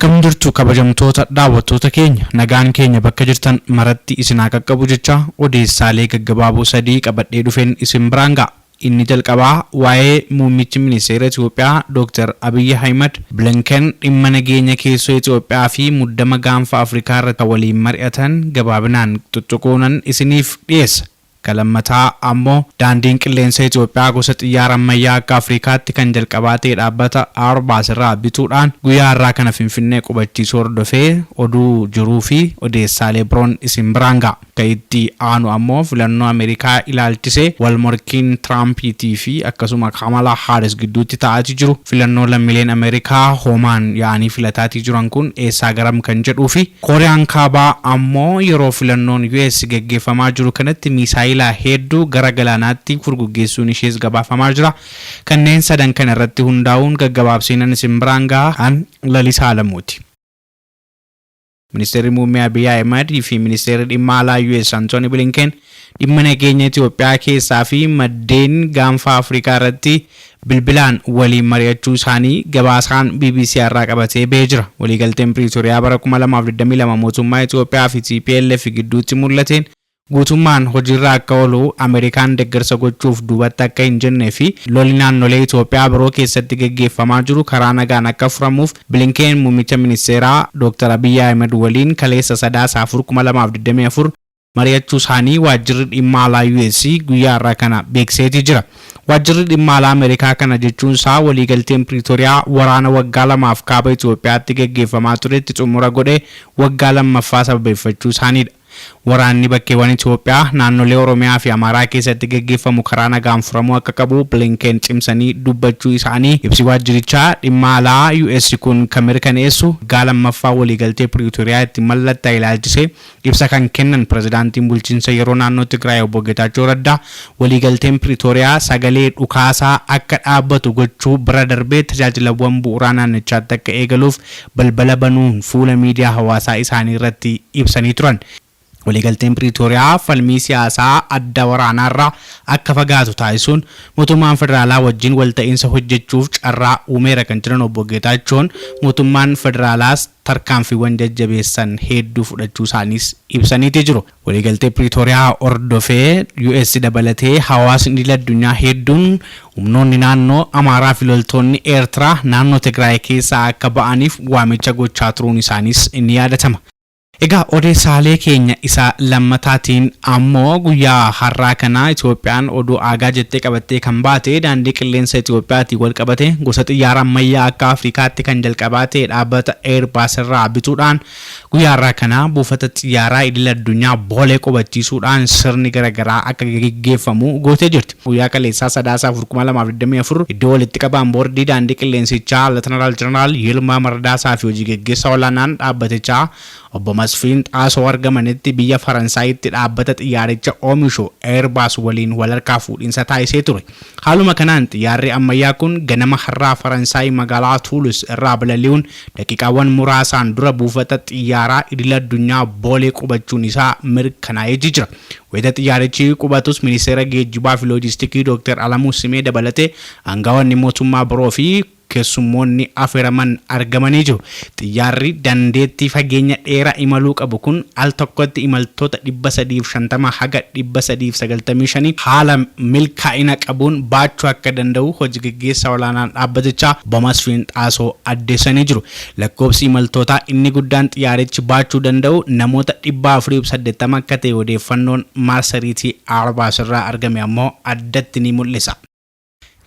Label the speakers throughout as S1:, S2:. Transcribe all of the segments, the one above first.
S1: Akkam jirtu kabajamtoota daawwattoota keenya, nagaan keenya bakka jirtan maratti isin haa qaqqabu jecha odeessaalee gaggabaaboo sadii qabadhee dhufeen isin biraan ga'a. Inni jalqabaa waa'ee muummichi ministeera Itoophiyaa Dr. Abiyyi Ahimad Blinken dhimma nageenya keessoo Itoophiyaa fi muddama gaanfa Afrikaa irratti waliin mari'atan gabaabinaan tuttuquunan isiniif dhiyeessa. Ka lammataa ammoo daandiin qilleensa Itoophiyaa gosa xiyyaara ammayyaa akka Afrikaatti kan jalqabaa ta'e dhaabbata Airbus irraa bituudhaan guyyaa har'aa kana Finfinnee qubachiisuu hordofee oduu jiruu fi odeessaalee biroon isin biraan ga'a. Ka itti aanu ammoo filannoo Ameerikaa ilaalchisee wal morkiin Tiraampiitii fi akkasuma Kamalaa Haaris gidduutti ta'aatii jiru, filannoo lammiileen Ameerikaa hoomaan yaa'anii filataatii jiran kun eessaa garam kan jedhuu fi Kooriyaan Kaabaa ammoo yeroo filannoon US gaggeeffamaa jiru kanatti miisaayila hedduu gara galaanaatti furguggeessuun ishees gabaafamaa jira. Kanneen sadan kana irratti hundaa'uun gaggabaabseenan isin biraan gaha. An Lalisaa Alamuuti. Ministeerri Muummee Abiy Ahimad fi Ministeerri Dhimma Alaa US Antooni Bilinken dhimma nageenya Itoophiyaa keessaa fi maddeen gaanfa Afrikaa irratti bilbilaan waliin mari'achuu isaanii gabaasaan bbc har'aa qabatee ba'ee jira. Waliigalteen Piriitooriyaa bara 2022 mootummaa Itoophiyaa fi tplf gidduutti mul'ateen guutummaan hojiirra akka oolu Ameerikaan deggersa gochuuf duubatti akka hin jenne fi lolli naannolee Itoophiyaa biroo keessatti geggeeffamaa jiru karaa nagaan akka furamuuf Bilinkeen muummicha ministeeraa Dr. Abiyyi Ahimad waliin kaleessa Sadaasa 4, 2024 mari'achuu isaanii Waajjirri Dhimma Alaa US guyyaa har'aa kana beeksiseeti jira. Waajjirri Dhimma Alaa Ameerikaa kana jechuun isaa waliigalteen Piriitoriyaa waraana waggaa lamaaf kaaba Itoophiyaatti gaggeeffamaa turetti xumura godhe waggaa lammaffaa sababeeffachuu isaaniidha. Waraanni bakkeewwan Itoophiyaa, naannolee Oromiyaa fi Amaaraa keessatti gaggeeffamu karaa nagaan furamuu akka qabu Blinkeen cimsanii dubbachuu isaanii ibsi waajjirichaa dhimma alaa US kun kan mirkaneessu waggaa lammaffaa waliigaltee Piriitoriyaa itti mallattaa'e ilaalchisee Ibsa kan kennan Pirezidaantiin Bulchiinsa Yeroo Naannoo Tigraay Obbo Getaachoo Raddaa, waliigalteen Piriitooriyaa sagalee dhukaasaa akka dhaabbatu gochuu bira darbee tajaajilawwan bu'uuraa naannichaatti akka eegaluuf balbala banuun fuula miidiyaa hawaasaa isaanii irratti ibsanii turan. Waliigalteen Piriitooriyaa falmii siyaasaa adda waraanaarraa akka fagaatu taasisuun mootummaan federaalaa wajjin walta'iinsa hojjechuuf carraa uumeera kan jedhan Obbo Geetaachoon, mootummaan federaalaas tarkaanfiiwwan jajjabeessan hedduu fudhachuu isaaniis ibsaniiti jiru. Waliigaltee Piriitooriyaa hordofee US dabalatee hawaasni idil addunyaa hedduun humnoonni naannoo Amaaraa fi loltoonni Eertiraa naannoo Tigraay keessaa akka ba'aniif waamicha gochaa turuun isaaniis ni yaadatama. Egaa odeessaalee keenya isa lammataatiin ammoo guyyaa har'aa kana Itoophiyaan oduu aagaa jettee qabattee kan baate daandii qilleensa Itoophiyaatiin walqabate gosa xiyyaara ammayyaa akka Afrikaatti kan jalqabaa ta'e dhaabbata Airbus irraa bituudhaan guyyaa har'aa kana buufata xiyyaaraa idil addunyaa Boolee qubachiisuudhaan sirni garagaraa akka geggeeffamu gootee jirti. Guyyaa kaleessaa Sadaasa 4, 2024 iddoo walitti qabaan boordii daandii qilleensichaa Letenaraal Jeneraal Yilmaa Mardaasaa fi hojii geggeessaa olaanaan dhaabbatichaa Obbo Masfiin Xaasoo argamanitti biyya Faransaayitti dhaabbata xiyyaaricha oomishu Airbus waliin wal harkaa fuudhinsa taasisee ture. Haaluma kanaan xiyyaarri ammayyaa kun ganama har'aa Faransaay magaalaa Tuulus irraa balali'uun daqiiqaawwan muraasaan dura buufata xiyyaaraa idil addunyaa Boolee qubachuun isaa mirkanaa'ee jira. Wayita xiyyaarichi qubatus Ministeera Geejjibaa fi Loojistikii Dooktar Alamuu Simee dabalatee aangawoonni mootummaa biroo fi keessummoonni afeeraman argamanii jiru. Xiyyaarri dandeettii fageenya dheeraa imaluu qabu kun al tokkotti imaltoota 350 haga 395 haala milkaa'ina qabuun baachuu akka danda'u hoji gaggeessaa olaanaan dhaabbatichaa Obbo Masfiin Xaasoo addeessanii jiru. Lakkoofsi imaltootaa inni guddaan xiyyaarichi baachuu danda'u namoota 480 akka ta'e odeeffannoon maarsariitii Airbus irraa argame ammoo addatti ni mul'isa.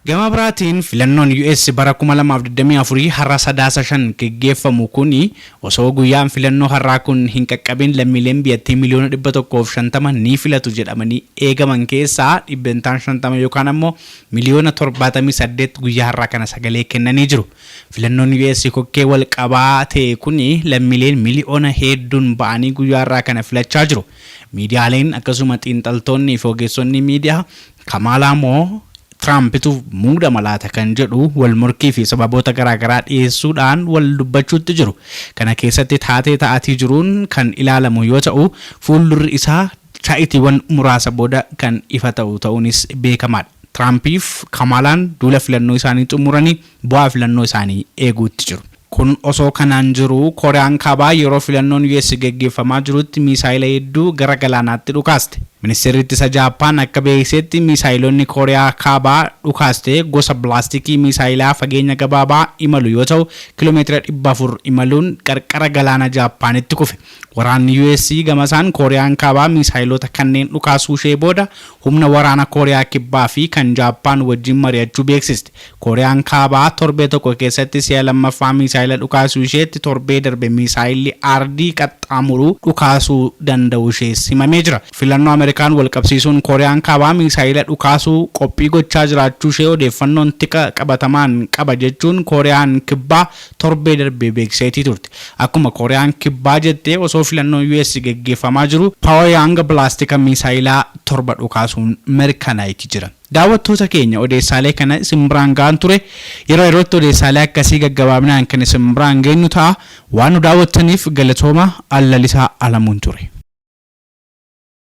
S1: Gama biraatiin filannoon US bara 2024 har'a Sadaasa 5 geggeeffamu kuni osoo guyyaan filannoo har'aa kun hin qaqqabin lammiileen biyyattii miliyoona 150 ni filatu jedhamanii eegaman keessaa dhibbentaan 50 yookaan ammoo miliyoona 78 guyyaa har'aa kana sagalee kennanii jiru. Filannoon US kokkee wal qabaa ta'e kuni lammiileen miliyoona hedduun ba'anii guyyaa har'aa kana filachaa jiru. Miidiyaaleen akkasuma xiinxaltoonni fi ogeessonni miidiyaa Kamaalaa moo Tiraampitu muudama laata kan jedhu wal morkii fi sababoota garaagaraa dhiyeessuudhaan wal dubbachuutti jiru. Kana keessatti taatee ta'atii jiruun kan ilaalamu yoo ta'u, fuuldurri isaa sa'itiiwwan muraasa booda kan ifa ta'u ta'uunis beekamaadha. Tiraampiif Kamaalaan duula filannoo isaanii xumuranii bu'aa filannoo isaanii eeguutti jiru. Kun osoo kanaan jiruu Kooriyaan Kaabaa yeroo filannoon US geggeeffamaa jirutti miisaayila hedduu gara galaanaatti dhukaaste. Ministeerri Ittisa Jaappaan akka beeksisetti miisaayilonni Kooriyaa Kaabaa dhukaaste gosa balaastikii miisaayilaa fageenya gabaabaa imalu yoo ta'u kiloomeetira 400 imaluun qarqara galaana Jaappaanitti kufe. Waraanni US gamasaan Kooriyaan Kaabaa miisaayilota kanneen dhukaasuu ishee booda humna waraana Kooriyaa Kibbaa fi kan Jaappaan wajjin mari'achuu beeksiste. Kooriyaan Kaabaa torbee tokko keessatti si'a lammaffaa miisaayila dhukaasuu isheetti torbee darbe miisaayilli aardii qaxxaamuru dhukaasuu danda'u ishees himamee jira. Filannoo Ameerikaan wal qabsiisuun Kooriyaan Kaabaa miisaayila dhukaasuu qophii gochaa jiraachuu ishee odeeffannoon tika qabatamaan qaba jechuun Kooriyaan Kibbaa torbee darbe beeksiseetii turte. Akkuma Kooriyaan Kibbaa jette osoo filannoon US geggeeffamaa jiru Pyongyang balaastika miisaayilaa 7 dhukaasuun mirkanaa'eeti jira. Daawwattoota keenya odeessaalee kana isin biraan ga'an ture. Yeroo yerootti odeessaalee akkasii gaggabaabinaan kan isin biraan geenyu ta'a. Waan nu daawwattaniif galatooma. An Lalisaa Alamuun ture.